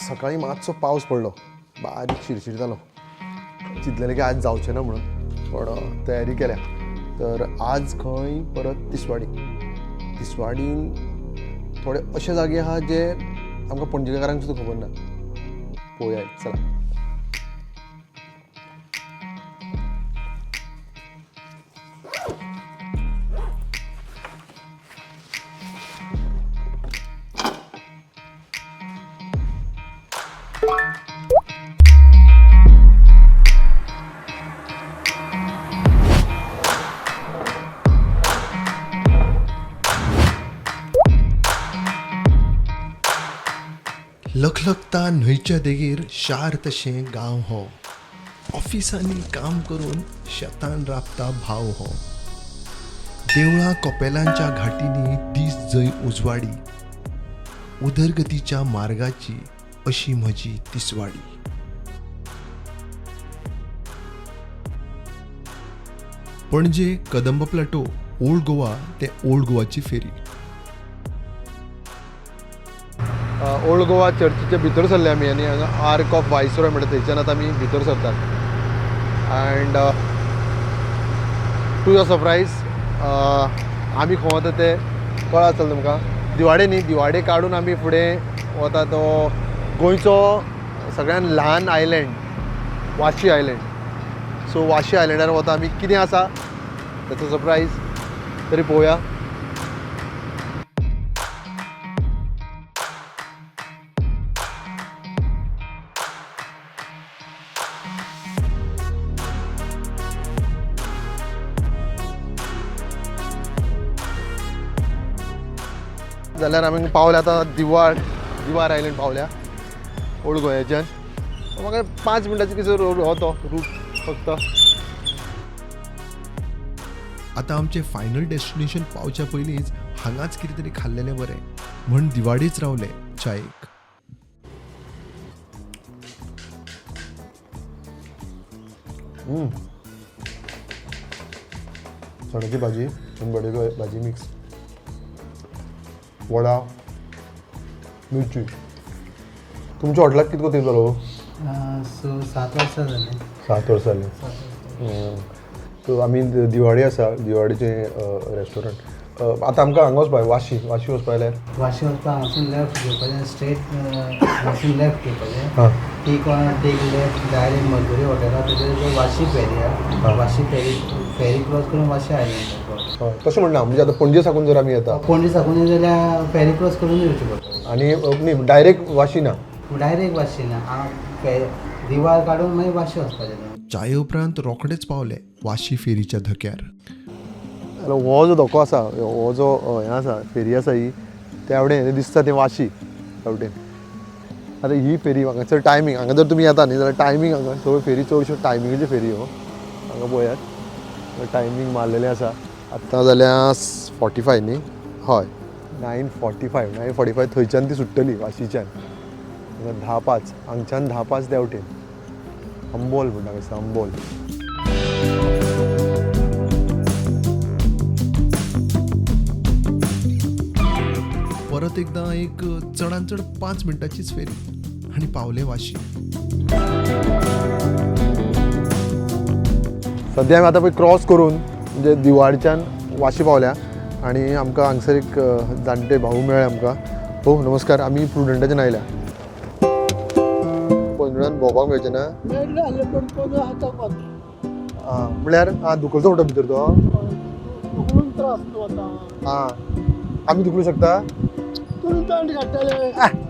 सकाळी मातसो पावस पडलो, बारीक शिरशिरतालो. चिंतलेलें की आज जावचें ना म्हणून, पण तयारी केल्या. तर आज खंय परत तिसवाडी. तिसवाडीन थोडे अशे जागे आहा जे आमकां पणजेकारांक सुद्दां खबर ना. पळोवया, चला. लखलखता न्हंयच्या देगेर शार तशें गांव हो, ऑफिसांनी काम करून शेतान राबता भाव हो, देवळां कपेलांच्या घाटींनी दीस जंय उजवाडी, उदरगतीच्या मार्गाची अशी म्हजी तिसवाडी. पणजे कदंब प्लेटो, ओल्ड गोवा ते ओल्ड गोवाची फेरी. ओल्ड गोवा चर्चीच्या भितर सरले आमी आनी हांगा आर्क ऑफ वायसरॉय म्हणटा थंयच्यान आतां आमी भितर सरतात. अँड टू your surprise, आमी खंय वता ते कळ्ळां आसतलें तुमकां. दिवाडे न्ही, दिवाडे काडून आमी फुडें वता तो गोंयचो सगळ्यान ल्हान island, Vashi island. So Vashi आयलँडार वता आमी. कितें आसा ताचो सरप्रायज तरी पळोवया. जाल्यार आमी पावल्या आतां दिवार, दिवार आयलँड पावल्या ओल्ड गोंयाच्यान. म्हाका 5 मिनटाचो कितें हो तो रूट फक्त. आतां आमचें फायनल डेस्टिनेशन पावच्या पयलींच हांगाच कितें तरी खाल्लेलें बरें म्हण दिवाडीच रावले चायेक. चण्याची भाजी आनी बडेगो भाजी मिक्स, वडा, मिरची. तुमच्या हॉटेलाक कितको तेंप जालो? सो 7 वर्सां जालीं. 7 वर्सां जालीं. 7 वर्सां. सो आमी दिवाडी आसा, दिवाडीचें रेस्टॉरंट. आतां आमकां हांगा वचपा जाय, वाशी. वाशी वचपा जाल्यार वाशी वचपाक हांगासून लेफ्ट घेवपाचें, स्ट्रेट हांगासून लेफ्ट घेवपाचें, ती कॉर्नर टेक लेफ्ट, डायरेक्ट मरगुरी हॉटेला, तेजेर वाशी फेरी आहा. वाशी फेरी, फेरी क्रॉस करून वाशी आयलंड. हय, तशें म्हणना, म्हणजे आतां पणजे साकून जर आमी येता, पणजे साकून जाल्यार फेरी क्रॉस करून येवचें पडटा. आनी न्ही, डायरेक्ट वाशी ना? डायरेक्ट वाशी ना, हांव दिवार काडून मागीर वाशी वचपाचें. चाये उपरांत रोखडेच पावले वाशी फेरीच्या धक्यार. जाल्यार हो जो धको आसा, हो जो हें आसा, फेरी आसा ही, त्या वटेन दिसता तें वाशी त्या वटेन. आतां ही फेरी हांगासर टायमींग, हांगा जर तुमी येता न्ही जाल्यार टायमींग, हांगा सगळ्यो फेरी चडश्यो टायमिंगेच्यो फेरी हो. हांगा पळयात, टायमींग मारलेलें आसा. आतां जाल्यार 45 न्ही? हय, 9:45. 9:45 थंयच्यान ती सुट्टली वाशीच्यान. हांगा 10:05, हांगच्यान 10:05 त्या वटेन अंबोल म्हणटा दिसता, अंबोल. परत एकदां एक चडान चड 5 मिनटांचीच फेरी आनी पावले वाशी. सद्या आमी आतां पळय क्रॉस करून म्हणजे दिवाडच्यान वाशी पावल्या आनी आमकां हांगसर एक जाणटे भाऊ मेळ्ळे आमकां. भाऊ नमस्कार, आमी प्रुडंटाच्यान आयल्या. पनवेळान भोंवपाक मेळचें ना? आं, म्हणल्यार आं दुखलचो म्हणटा भितर तो? आं, आमी दुखलूं शकता?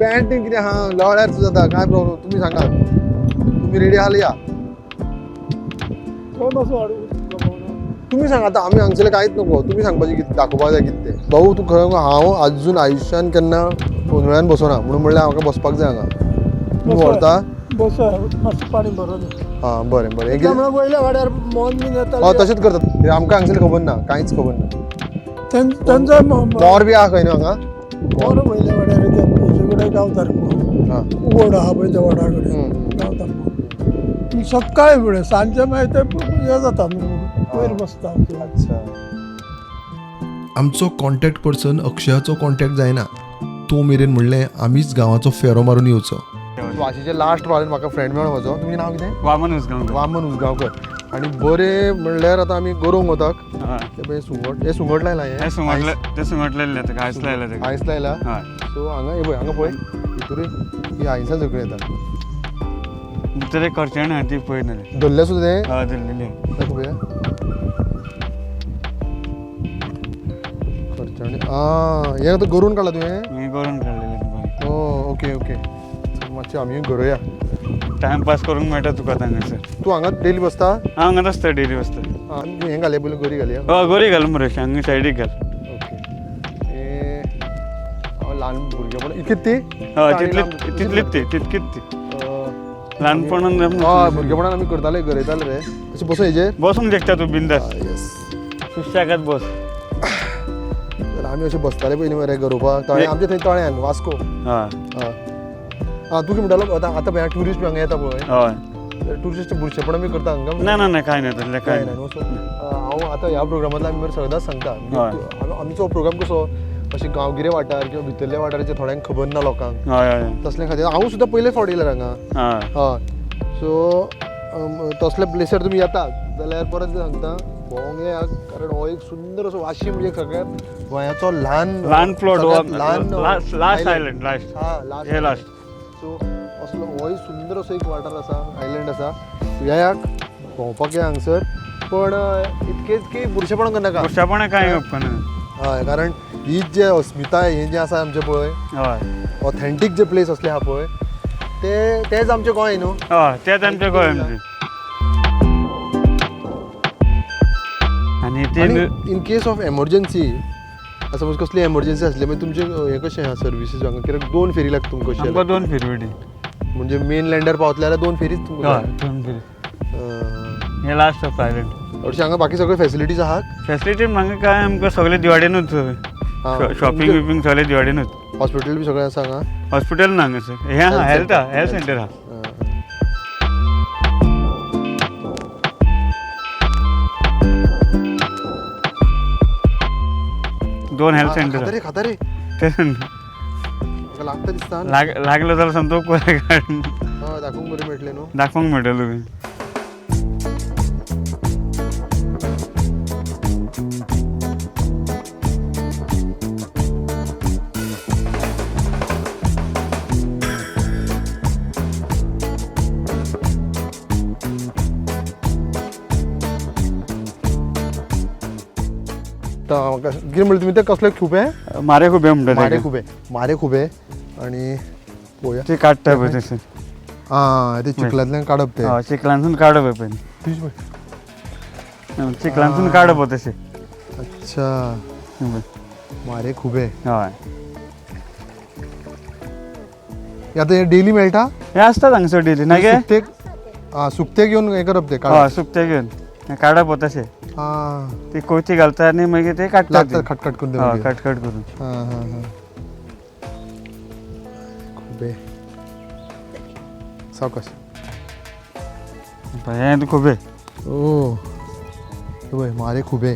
पॅन्ट कितें आहा, लळ्यार सुद्दां जाता, कांय प्रॉब्लम. तुमी सांगा, तुमी रेडी आहा या. तुमी सांगा आतां, आमी हांगसरलें कांयच नको, तुमी सांगपाचें कितें दाखोवपाक जाय कितें तें. भाऊ तूं खंय, हांव आजून आयुश्यान केन्ना पनवेळान बसोना, म्हणून म्हणल्यार म्हाका बसपाक जाय हांगा. तुमी व्हरता? मातशें पाणी भरून. आं, बरें बरें. हें कितें? वयल्या वाड्यार मोन बीन येता. हय, तशेंच करतात. आमकां हांगसरलें खबर ना, कांयच खबर ना. तेंचो मोर बी आहा खंय न्हू हांगा? मोर वयल्या वाड्यार, तेजे कडेन गावता रे. आं. वड आहा पळय त्या वडा कडेन गावता. सकाळी फुडें सांजचे मागीर ते हें जाता, वयर बसता. अच्छा. आमचो कॉन्टॅक्ट पर्सन अक्षयाचो कॉन्टॅक्ट जायना तो मेरेन म्हणलें आमीच गांवाचो फेरो मारून येवचो. वाशीचे लास्ट पार म्हाका फ्रेंड मेळ्ळो म्हजो. तुमचें नांव कितें? वामन उसगांवकर. वामन उसगांवकर. आनी बरें म्हणल्यार आतां आमी गरोवंक वतात. हय. ते पळय सुंगट, हें सुंगट लायलां हें. हे सुंगटले, ते सुंगटलेले ताका आयस लायला ताका. आयस लायला. हय. सो हांगा हे पळय, हांगा पळय भितरूय ही आयसां सगळीं येता. भितर एक खर्चेण आहा ती पळय नाल्यार. धरलें सुद्दां तें? हय, धरलेली. दाखोवया पळोवया. खर्चाणी आं, हें आतां गरोवन काडलां तुवें? हें गरोवन काडलेलें. ओ ओके ओके, मातशें आमी गरोवया. टायमपास करूंक मेळटा तुका हांगासर. तूं हांगा डेली बसता? हांव हांगाच आसता, डेली बसता. आं, हें घालया पयलीं, गरी घालया. हय, गरी घाल मरे, हांगा सायडीक घाल. ओके. हें हांव ल्हान भुरगेपण इतकीच ती? हय, तितलीच ती, तितकीच ती. ल्हानपणान. हय, भुरगेपणान आमी करताले, गरयताले रे. अशें बसून हेजेर बसूंक शकता तूं बिंदास. येस. सुशेगाद बस. तर आमी अशें बसताले पयलीं मरे गरोवपाक तळ्यान, आमचे थंय तळ्यान वास्को. हय. हय. आं, तूं कितें म्हणटालो? आतां आतां पळय ट्युरिस्ट बी हांगा येता पळय. हय. ट्युरिस्ट बुरशेपणां बी करता हांगा? ना ना ना, कांय ना तसलें. कांय कांय ना ना. न्हू. सो हांव आतां ह्या प्रोग्रामांतल्यान आमी सदांच सांगता, आमचो प्रोग्राम कसो अशें गांवगिरे वाठार किंवा भितरल्या वाठाराचे थोड्यांक खबर ना लोकांक. हय हय. तसले खातीर हांव सुद्दां पयले फावट येयल्यार हांगा. हय. हय. सो तसले प्लेसर तुमी येता जाल्यार परत सांगता भोंवंक येया, कारण हो एक सुंदर असो वाशी म्हणजे सगळ्यात गोंयाचो ल्हान ल्हान प्लॉट, ल्हान लास्ट आयलंड, लास्ट. हा, लास्ट. हे लास्ट. सो असलो होय सुंदर असो एक वाठार आसा, आयलंड आसा. येयाक भोंवपाक या हांगसर, पण इतकेच की बुरशेपणां करनाका. बुरशेपणां कांय करपाना. हय, कारण ही जे अस्मिताय हें जें आसा आमचें पळय, हय, ऑथेंटीक जे प्लेस असले आहा पळय, ते तेच आमचें गोंय न्हू. हय, तेच आमचें गोंय म्हणजे. आनी ते इन केस ऑफ एमर्जन्सी, समज कसली एमर्जन्सी आसली मागीर तुमचें हें कशें आहा सर्विसीस हांगा? कित्याक दोन फेरी लागता तुमकां कशें? आमकां दोन फेरी वयटी. म्हणजे मेन लँडार पावतले जाल्यार दोन फेरीच तुमकां. हय, दोन फेरी. हे लास्ट ऑफ आयलंड. हरशीं हांगा बाकी सगळे फॅसिलिटीज आहात? फॅसिलिटी हांगा काय आमकां सगळे दिवाडेनूच, शॉपिंग बिपिंग सगळे दिवाडेनूच. हॉस्पिटल बी सगळें आसा हांगा? हॉस्पिटल ना हांगासर, हें आहा हेल्थ, आहा हेल्थ सेंटर आहा. दोन हेल्थ सेंटर. खाता रे, खाता रे, लागता दिसता. लागलो जाल्यार समजो काडून दाखोवंक बरें मेळटलें न्हू? दाखोवंक मेळटलें तुका. कितें म्हणलें तुमी ते कसले खुबे? मारे खुबे म्हणटा. मारे खुबे, मारे खुबे. आनी पळोवया ते काडटा पळय तशें. आं, ते चिखलांतल्यान काडप ते. हय, चिखलांतसून काडप पयलीं, चिखलांतसून काडप तशें. अच्छा, मारे खुबे. हय. आतां हें डेली मेळटा? हें आसता हांगसर डेली ना गे. सुकतेक? आं, सुकतेक घेवन हें करप ते? हय, सुकतेक घेवन काडप तशें. ती कोथी घालता आनी मागीर ते काडटा, लागतात खटखट करून. हय, खटखट करून. हां हां हां, खुबे सावकाश. हें खुबे. ओ पळय मारे खुबे.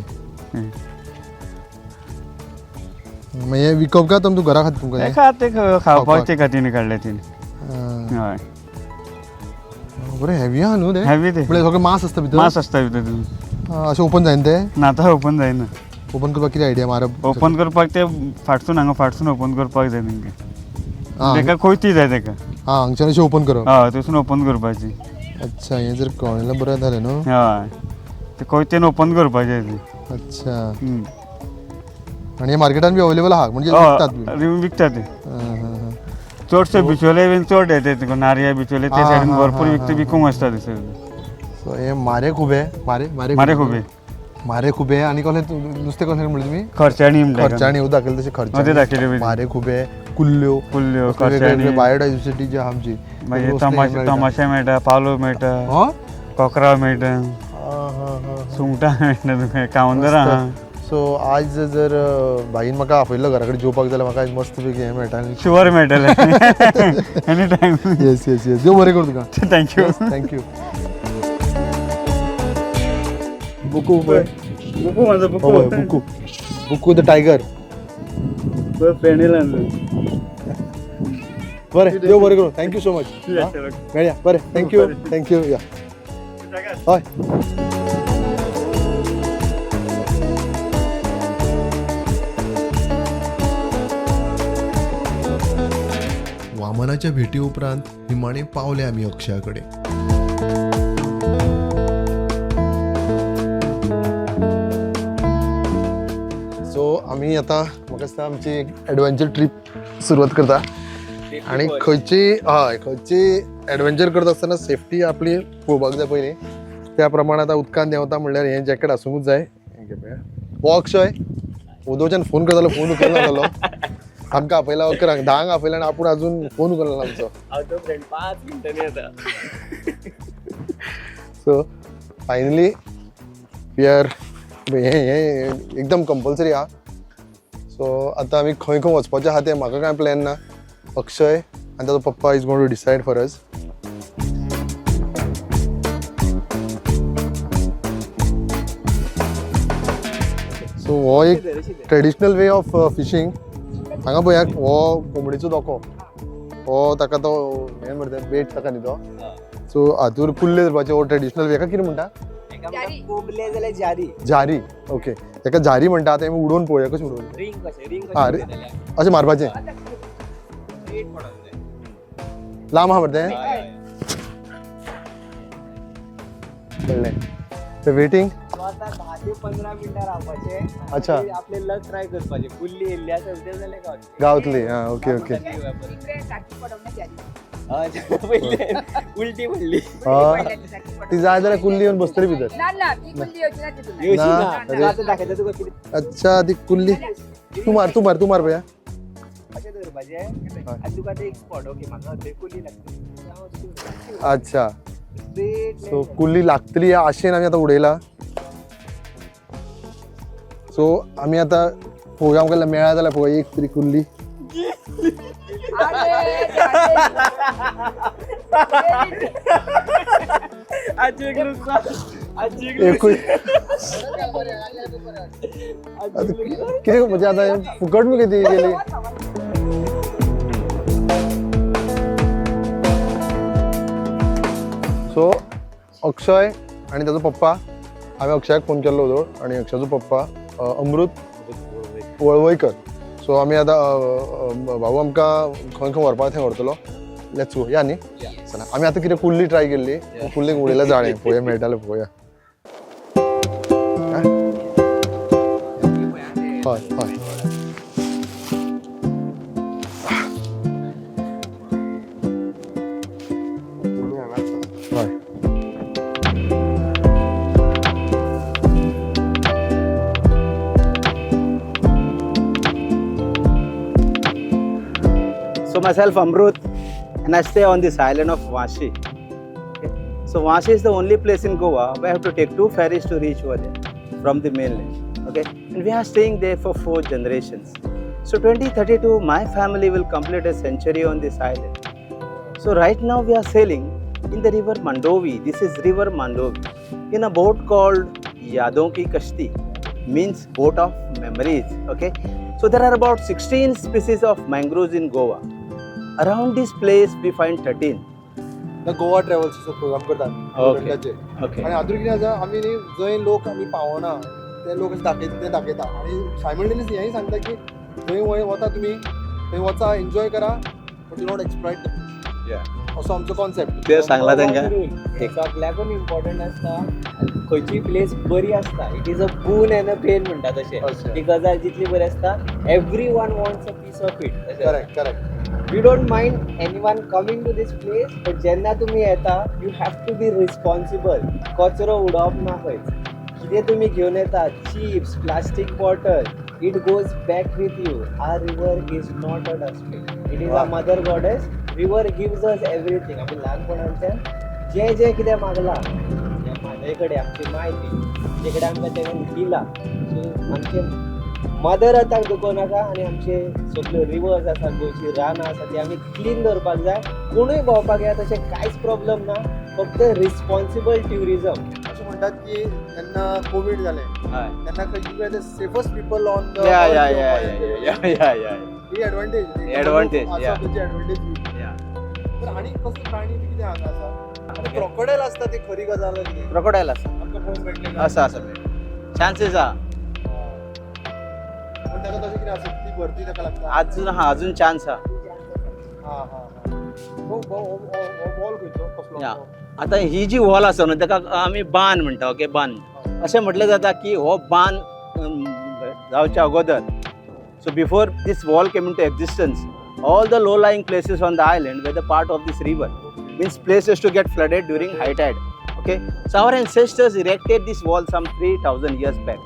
मागीर विकप काय तुमकां घरा खातीर तुमकां? खात ते खावपाक ते खातीर काडले तिने. हय. बरें हेवी आहा न्हू ते? हेवी ते. म्हळ्यार सगळें मांस आसता भितर? मांस आसता भितर. अशें ओपन जायना तें? ना, आतां ओपन जायना. ओपन करपाक कितें आयडिया मारप? ओपन करपाक ते फाटसून, हांगा फाटसून ओपन करपाक जाय तेंकां. तेका कोयती जाय तेका. आं, हांगच्यान अशें ओपन करप? हय, थंयसून ओपन करपाची. अच्छा, हें जर कळ्ळें बरें जालें न्हू. हय, ते कोयतेन ओपन करपाचें तें. अच्छा, आनी हे मार्केटान बी अवेलेबल आहा म्हणजे विकतात? विकतात ते चडशे. बिचोले बीन चड येते, नारया बिचोले ते सायडीन भरपूर विकते, विकूंक आसता ते. सो हे मारे खुबे, मारे मारे मारे खुबे, मारे खुबे. आनी कसलें नुस्तें कसलें म्हणलें तुमी? खर्चाणी. खर्चाणी दाखयलें तशें खर्चाणी दाखयले. मारे खुबे, कुल्ल्यो, कुल्ल्यो, खर्चाणी, बायोडायवर्सिटी जी आहा आमची. मागीर तमाशे मेळटा, पालो मेळटा, कोकरा मेळटा, सुंगटां मेळटा तुका, कावंदरां आहा. सो आज जर भाईन म्हाका आपयल्लो घरा कडेन जेवपाक जाल्यार म्हाका आज मस्त पैकी हें मेळटा, शुवर मेळटलें any time. Yes yes yes, देव बरें करूं तुका. Thank you. Thank you. बुकू पळय, बुकू माझो, बुकू बुकू, बुकू the tiger. Friend येयला. बरें, देव बरें करूं. Thank you so much. मेळया. बरें, thank you, thank you. या, हय. वामनाच्या भेटी उपरांत निमाणे पावले आमी अक्षया कडेन. सो आमी आतां म्हाका दिसता आमची एक एडवेंचर ट्रीप सुरवात करता आणि खंयची, हय, खंयची एडवेंचर करता आसतना सेफ्टी आपली पळोवपाक जाय पयलीं. त्या प्रमाणे आतां उदकान देंवता म्हणल्यार हें जॅकेट आसूंकूच जाय. हें घे पळया. हो अक्षय उदोवच्यान फोन करतालो, फोन उखलना जालो. आमकां आपयला 11क, 10क आपयला आनी आपूण अजून फोन उखलना आमचो. हांव फ्रेंड 5 मिनटांनी येता. सो फायनली we are हें हें एकदम कंपल्सरी आहा. सो आतां आमी खंय खंय वचपाचें आहा तें म्हाका कांय प्लॅन ना. अक्षय आनी ताजो पप्पा is going to decide for us. So हो एक ट्रेडिशनल वे ऑफ फिशींग. हांगा पळयात, हो कोंबडीचो दोको, हो ताका तो हें मरे तें बेट ताका न्ही तो. सो हातूर कुल्ले धरपाचे हो ट्रेडिशनल वे. हेका कितें म्हणटा? कोबले जाल्यार जारी. झारी. ओके, ताका झारी म्हणटा. आतां आमी उडोवन पळोवया कशें उडोवन. रिंग कशें, रिंग हा, कशें उडयतले? अशें मारपाचें. स्ट्रेट पडोंक जाय. लांब आहा मरे तें. हय, हय. कळ्ळें ते वेटींग. सो आतां 10 ते 15 मिनटां रावपाचें. अच्छा. आनी आपलें लक ट्राय करपाचें. कुल्ली येयल्ली आसा जाल्यार गावतली. गावतली. हा, ओके ओके. हय, पयलें उलटी पडली. हा, ती जाय जाल्यार कुल्ली येवन बसतली भितर. ना ना, ती कुल्ली येवची ना तितून. येवची ना, ना. अरे. आतां दाखयता तुका कितें. अच्छा, ती कुल्ली तूं मार, तूं मार, तूं मार पळया. अशें धरपाचें आनी तुका ते एक स्पॉट, ओके म्हाका थंय कुल्ली लागतली. अच्छा. स्ट्रेट. सो कुल्ली लागतली ह्या आशेन आमी आतां उडयला. सो आमी आतां पळोवया, आमकां मेळ्ळा जाल्यार पळोवया एक तरी कुल्ली. अरे, अरे. आजी एक लुकसाण, आजी एक. एकूय आतां कितें म्हणजे आतां हें फुकट मगे ती गेली. सो अक्षय आनी ताजो पप्पा, हांवें अक्षयाक फोन केल्लो होतो आनी अक्षयाचो पप्पा अमृत वळवयकर. सो आमी आतां भाऊ आमकां खंय खंय व्हरपाक थंय व्हरतलो. Let's go. या न्ही, चला. आमी आतां कितें कुल्ली ट्राय केल्ली, कुल्लीक उडयल्या जाळें, पळोवया मेळटालें पळोवया. हय हय. हय. So myself Amrut, and I stay on this island of Vashi. Okay. So Vashi is the only place in Goa where I have to take 2 ferries to reach over there from the mainland. Okay, and we are staying there for 4 generations. So 2032, my family will complete a century on this island. So right now we are sailing in the river Mandovi. This is river Mandovi in a boat called Yadon Ki Kashti, means boat of memories. Okay, so there are about 16 species of mangroves in Goa. Around this place we find 13. The Goa ट्रॅव्हल्सचो programme करता आमी Okay. टुरिस्टाचेर. Okay. आनी हातूंत कितें आसा, आमी न्ही जंय लोक आमी पावना ते लोक अशे दाखयता ते दाखयता आनी सायमल्टेनियसली हेंय सांगता की थंय वय वता तुमी थंय वचा, एन्जॉय करा, बट you not exploit. असो आमचो कॉन्सेप्ट. ते सांगला तांकां. सगल्याकून इम्पॉर्टंट आसता खंयची प्लेस बरी आसता, it is a boon and a pain म्हणटा तशें. अशें. ती गजाल जितली बरी आसता, everyone wants a piece of it. Correct correct. We don't mind anyone coming to this place, but जेन्ना तुमी येता you have to be responsible. कचरो उडोवप ना खंयच. कितें तुमी घेवन येता, chips, plastic bottle, it goes back with you. Our river is not a dustbin, it is a mother goddess. River gives us everything. आमी ल्हानपणांच्यान जें जें कितें मागलां म्हाजे कडेन, आमची माय ती तिचे कडेन आमकां तेणें दिलां. सो आमचे मदर अर्थाक दुखोवं नाका आनी आमचे सगल्यो रिवर्स आसा, गोंयची रानां आसा, ती आमी क्लीन दवरपाक जाय. कोणूय भोंवपाक येता तशें कांयच प्रॉब्लम ना, फक्त रिस्पॉन्सिबल ट्युरिजम. अशें म्हणटात की जेन्ना कोवीड जालें तेन्ना खंय you are the safest people on the Yeah. He advantage. Advantage, yeah. Advantage. Yeah. आनी कसले प्राणी बी कितें हांगा आसा? आनी क्रोकोडायल आसता ती खरी गजाल कितें? क्रोकोडायल आसा. आमकां पळोवंक मेळटलें? आसा, आसा, चान्सीस आहा. पण ताका तशें कितें आसा, ती भरती ताका लागता? अजून हा, अजून चान्स आहा. हा हा हा हो हो हो. बॉल खंयचो, कसलो? या. आतां ही जी वॉल आसा न्हू, ताका आमी बान म्हणटा, ओके. बान अशें म्हटलें जाता की हो बान जावच्या अगोदर, so before this wall came into existence, all the low lying places on the island were the part of this river, means places to get flooded during high tide, okay. So our ancestors erected this wall some 3000 years back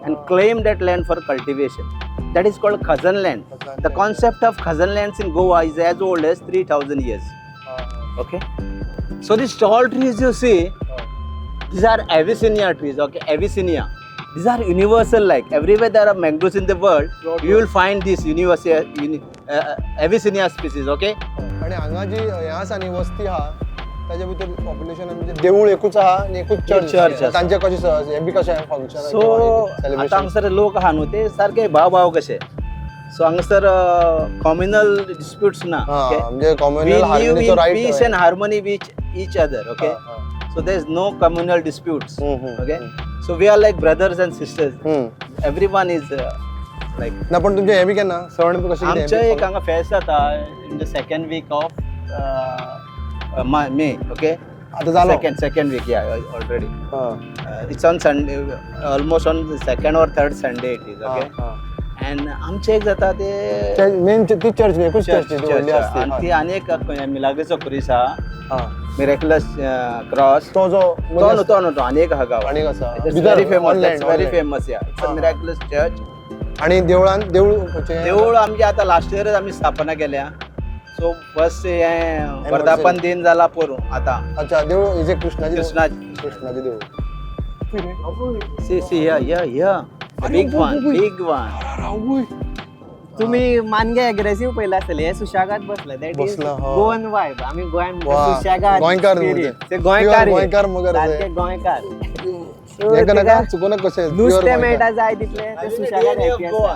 and claimed that land for cultivation. That is called khazan land. The concept of khazan lands in Goa is as old as 3000 years, okay. So these tall trees you see, these are Avicennia trees, okay. Avicennia, these are universal, like everywhere there are mangroves in the world, you will find this universal Avicennia species, okay. आणि हांगा जी हें आसा न्ही, वस्ती आहा, ताजे भितर पॉप्युलेशन म्हणजे देवूळ एकूच आहा आनी एकूच चर्च. चर्च आसा. तांचे कशें हें बी कशें फंक्शन? सो आतां हांगासर लोक आहा न्हू, ते सारके भाव भाव कशे. सो हांगासर कॉम्युनल डिस्प्युट्स ना. म्हणजे we communal live हार्मनीचो in right. Peace and harmony with each other, okay. So there is no communal disputes, okay. So we are like brothers and sisters. Everyone is like ना, पण तुमचें हें बी केन्ना सण बी कशें कितें? आमचे एक हांगा फेस्त जाता in the second week of May, okay. आतां जालो? Second week, yeah, already. हां. It's on Sunday, almost on second or third Sunday it is, okay. And आमचे एक जाता ते मेन ती चर्च, एकूच चर्च ती व्हडली आणि आसता. ती आनी एक मिलाग्रीचो खुरीस आहा, हां. Miracles cross. तो जो तो न्हू, तो न्हू, तो आनी एक आहा गांवात. आनी एक आसा. It's very famous, it's very famous. Famous, yeah, it's a miraculous church. आणि देवळान, देवूळ खंयचें? देवूळ आमचे आतां लास्ट इयरच आमी स्थापना केल्या. सो फर्स्ट हें वर्धापन दिन जाला पोरूं आतां. अच्छा, देवूळ हेजे कृष्णाचे? कृष्णाचे. कृष्णाचे देवूळ. See, see, here, here, here, big one, big one. तुम्ही मानगे अग्रेसिव्ह पयला आसतले, हे सुशेगाद बसले. That is बसला, हो. Goan vibe. आमी गोंयान वा, सुशेगाद गोंयकार न्हू spirit. ते. ते गोंयकार. Pure गोंयकार मगर ते. सारखे गोंयकार. So हें करनाका, तेका चुकोव नाका कशें. नुस्तें मेळटा जाय तितलें, ते सुशेगाद happy आसता.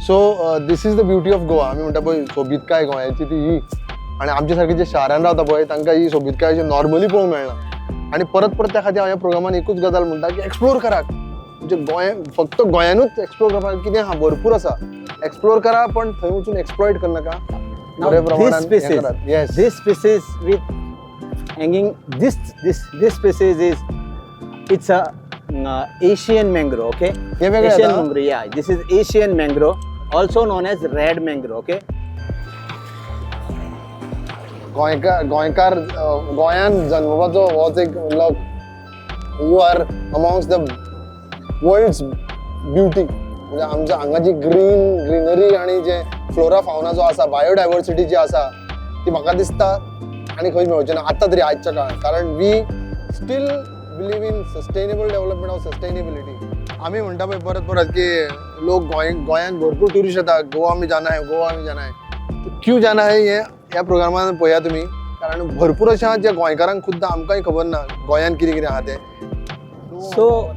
So this is the beauty of Goa. आमी म्हणटा पळय सोबीतकाय गोंयाची ती ही. आनी आमच्या सारके जे शारान रावता पळय, तांकां ही सोबीतकाय अशी नॉर्मली पळोवंक मेळना. आनी परत परत त्या खातीर हांव ह्या प्रोग्रामान एकूच गजाल म्हणटा की एक्सप्लोर करात. म्हणजे गोंय, फक्त गोंयानूच एक्सप्लोर करपाक कितें आहा, भरपूर आसा. एक्सप्लोर करा, पण थंय वचून एक्सप्लॉयट करनाका. बऱ्या Now this प्रमाणान species, yes. This species with hanging, this species is, it's a Asian mangrove, okay? हे वेगळें Asian आता? Mangrove, yeah. This is Asian mangrove, also known as red mangrove, okay? गोंयकार, गोंयकार, गोंयान जन्मपाचो होच एक luck. You are amongst the world's beauty. म्हणजे आमच्या हांगा जी ग्रीनरी आणि जे फ्लोरा फावना जो आसा, बायोडायवर्सिटी जी आसा, ती म्हाका दिसता आनी खंय मेळची ना आतां तरी आजच्या काळात, कारण we still believe in sustainable development of sustainability. आमी म्हणटा पळय परत परत की लोक गोंय, गोंयांत भरपूर ट्युरिस्ट येता, गोवा में जाना है, गोवा में जाना है, तो क्यों जाना है हे ह्या प्रोग्रामान पळया तुमी, कारण भरपूर अशें आहा जे गोंयकारांक खुद्द आमकांय खबर ना गोंयांत कितें कितें आहा तें. So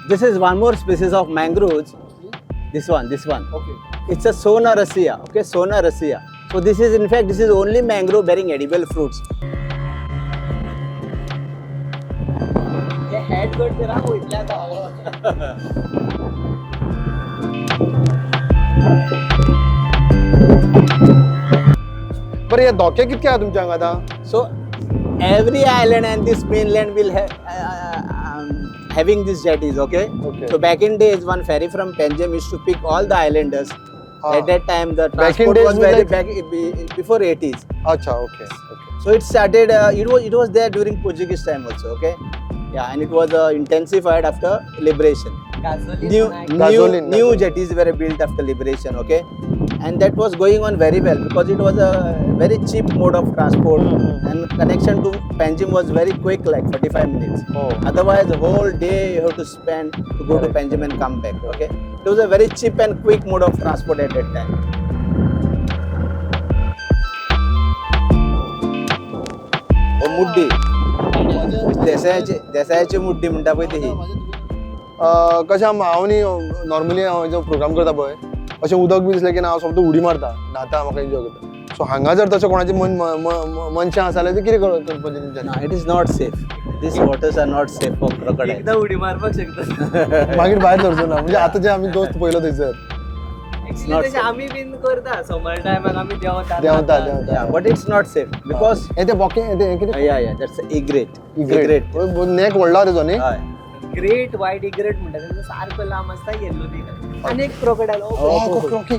this is one more species of mangroves. This one, this one. Okay. It's a Sonneratia, okay? Sonneratia. So this is, in fact, this is only mangrove bearing edible fruits. हे हॅट करते राव वयतले आतां. बरें, हे धोके कितके आहा तुमच्या हांगा आतां? So every island and this mainland will have having these jetties, okay? Okay. So back in days, one ferry from Panjim used to pick all the islanders. At that time, the Back in transport days was means very like- back before 80s. अच्छा, okay okay. So it started. It was there during Portuguese time also, okay? Yeah, and it was intensified after liberation. New new Gasoline, new gasoline. Jetties were built after liberation, okay, and that was going on very well because it was a very cheap mode of transport and connection to Panjim was very quick, like 45 minutes. Oh. Otherwise, the whole day you have to spend to go to Correct. Panjim and come back, okay. It was a very cheap and quick mode of transport at that time. हो, मुड्डी, देसायाची, देसायाची मुड्डी म्हणटा पळय ती ही. कशें आहा, हांव न्ही normally हांव जो प्रोग्राम करता पळय, अशें उदक बी दिसलें की ना हांव सोमतो उडी मारता, न्हाता, म्हाका एन्जॉय करता. सो हांगा जर तशें कोणाचें मनशां आसा जाल्यार ते कितें करपाचें तेंच्यांनी? It is not safe. These waters are not safe for crocodile. एकदा उडी मारपाक शकता. मागीर भायर सरचो ना. म्हणजे आतां जे आमी दोस्त पयलो थंयसर Actually तशें आमी बीन करता, समर टायमाक आमी देंवता. देंवता देंवता. Yeah, but it's not safe because हें तें बोके, हें तें कितें? Yeah, that's egret. Egret. Neck व्हडलो तेजो न्ही? हय. ग्रेट वायट इग्रेट म्हणटा, तेजो सारको लांब आसता, येल्लो बी आनी एक क्रोकोडायल. ओके.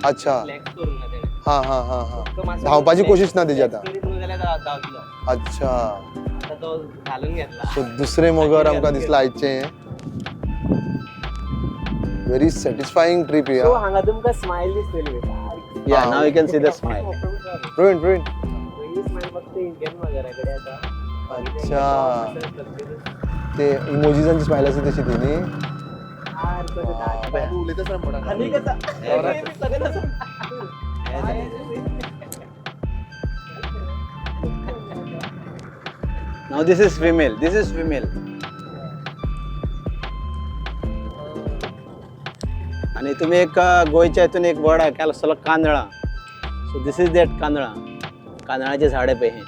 अच्छा. रिलॅक्स करूंक ना तेणें. हा हा हा हा. तो मातसो धांवपाची कोशिश ना तेजी आतां. करीत न्हू जाल्यार धांवतलो. अच्छा. आतां तो घालून घेतला. सो दुसरें मगर आमकां दिसलां आयचें. व्हेरी सॅटिस्फाईंग ट्रीप ही. सो हांगा तुमकां स्मायल दिसतली सारकी. Yeah, now you can see the smile. Praveen, Praveen. He smile फक्त इंडियन मगरा कडेन आसा. अच्छा. ते इमोजीजांची स्मायल आसा तशी ती न्ही? सारको ते दांत. उलयता. आनी कसा सगळें आसा. Now this is female. This is female. आणि तुम्ही एक गोंयच्या हितून एक वर्ड आयकला आसतलो, कांदळां. सो this is that कांदळां. कांदळाचें झाड आहे पळय हें.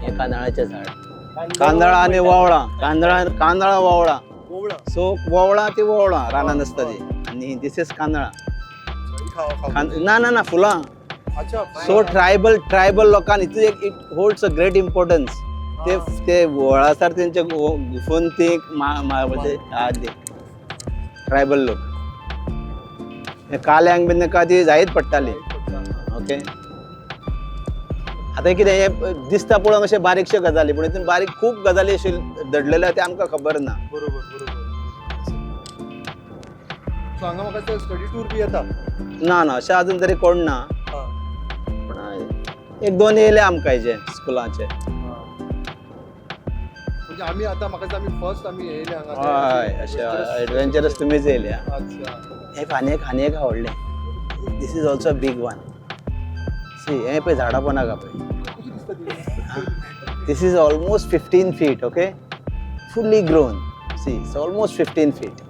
हें कांदळाचें झाड. कांदळां आनी वोवळां. कांदळां कांदळां वोवळां. सो वोवळां ती वोवळां रानान आसता ती, आनी this is कांदळां. ना ना ना, फुलां. सो ट्रायबल ट्रायबल लोकांनी हितून एक, it holds a great importance. ते ते वळासार तेंचे गुफून ती ट्रायबल लोक हे काल्यांक बीन ताका ती जायत पडटाली. ओके, आतां कितें हें दिसता पळोवंक अशें बारीकश्यो गजाली, पूण हितून बारीक खूब गजाली अश्यो दडलेल्यो, ते आमकां खबर ना. बरोबर बरोबर. सो हांगा म्हाका स्टडी टूर बी येता? ना ना, अशें अजून तरी कोण ना, पूण एक दोन येयले आमकां हेजे स्कुलाचे. म्हणजे आमी आतां म्हाका दिसता आमी फर्स्ट आमी येयले हांगा. हय, अशें एडवेंचरस तुमीच येयल्या. अच्छा. एक आनी एक आनी एक आवडलें. This is also big one. See, हें पळय झाडां पोंदाक पळय. कशी दिसता ती? This is almost 15 feet, okay, fully grown. See, it's almost 15 feet.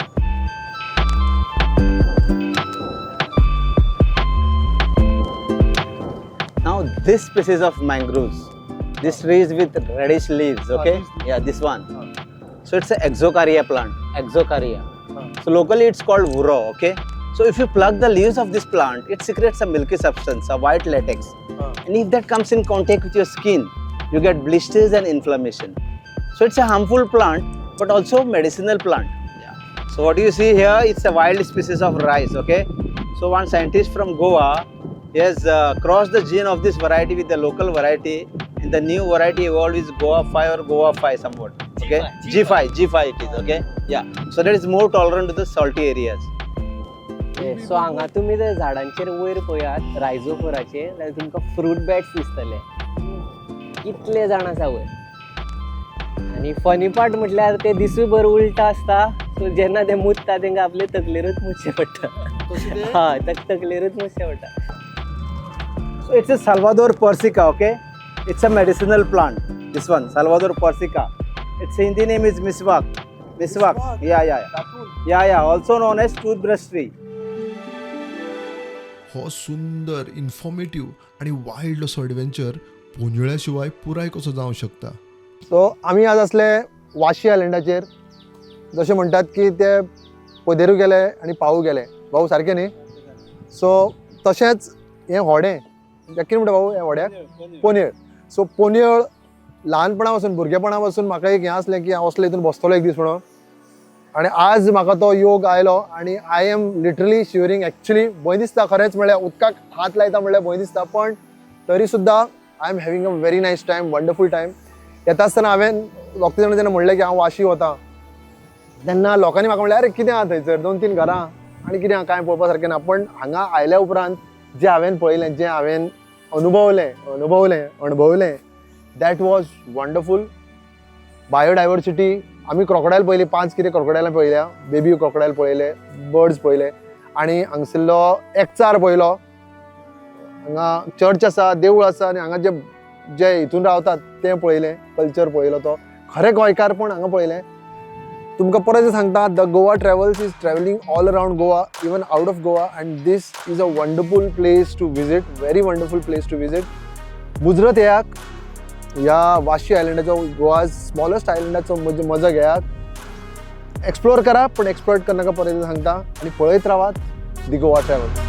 Now this species of mangroves, this trees with reddish leaves, okay? Yeah, this one. So it's a Exocarya plant, Exocarya. So locally it's called vuro, okay? So if you pluck the leaves of this plant, it secretes a milky substance, a white latex. And if that comes in contact with your skin, you get blisters and inflammation. So it's a harmful plant, but also medicinal plant. Yeah. So what you see here, it's a wild species of rice, okay? So one scientist from Goa, he has crossed the gene of this variety with the local variety, and the new variety evolved is Goa 5 or Goa 5 somewhat. Okay, G5, G5 it is, okay? Yeah. So that is more tolerant to the salty areas. So हांगा तुमी जर झाडांचेर वयर पळयात रायझोफोराचेर जाल्यार तुमकां fruit bats दिसतले, कितले जाण आसा वयर. आनी फनी पार्ट म्हटल्यार ते दिसूय भर उल्टा आसता. सो जेन्ना ते मुतता तेंकां आपले तकलेरूच मुतचें पडटा. हय, तकलेरूच मुतचें पडटा. So it's a Salvador persica, okay? It's a medicinal plant. This one, Salvador persica. Its Hindi name is Miswak. Miswak. Yeah. Yeah. Also known as toothbrush tree. हो सुंदर, इन्फॉर्मेटीव आनी वायल्ड असो एडवेंचर पोंजोळ्या शिवाय पुराय कसो जावं शकता? सो आमी आज आसले वाशी आयलंडाचेर. जशें म्हणटात की ते पदेरू गेले आनी पावू गेले, भाऊ सारकें न्ही? सो तशेंच हें होडें, तेका कितें म्हणटा भाऊ हें होड्याक? पोनेळ. सो पोनेळ ल्हानपणा पासून, भुरगेपणा पासून म्हाका एक हें आसलें की हांव असले हितून बसतलो एक दीस म्हणून, आनी आज म्हाका तो योग आयलो आनी I am literally shivering actually. भंय दिसता खरेंच म्हळ्यार, उदकाक हात लायता म्हळ्यार भंय दिसता, पण तरी सुद्दां I am having a very nice time, wonderful time. येता आसतना हांवें लोक जाणां जेन्ना म्हणलें की हांव वाशी वता, तेन्ना लोकांनी म्हाका म्हणलें, अरे कितें आहा थंयसर, दोन तीन घरां आनी कितें आहा, कांय पळोवपा सारकें ना. पण हांगा आयल्या उपरांत जें हांवें पळयलें, जें हांवें अणभवलें, that was wonderful. Biodiversity, आमी क्रोकोडायल पळयली, पांच कितें क्रोकोडायलां पळयल्या, बेबी क्रोकोडायल पळयले, बर्ड्स पळयले, आनी हांगसरलो एकचार पळयलो. हांगा चर्च आसा, देवूळ आसा, आनी हांगा जे जे हितून रावतात तें पळयलें, कल्चर पळयलो, तो खरें गोंयकारपण हांगा पळयलें. तुमकां परत सांगता, the Goa Travels is travelling all around Goa, even out of Goa, and this is a wonderful place to visit, very wonderful place to visit. मुजरत येयात ह्या वाशी आयलंडाचो, गोवा स्मॉलेस्ट आयलंडाचो मजा घेयात, एक्सप्लोर करा, पण एक्सप्लॉइट करनाका, परत सांगता. आनी पळयत रावात दी गोवा ट्रॅव्हल्स.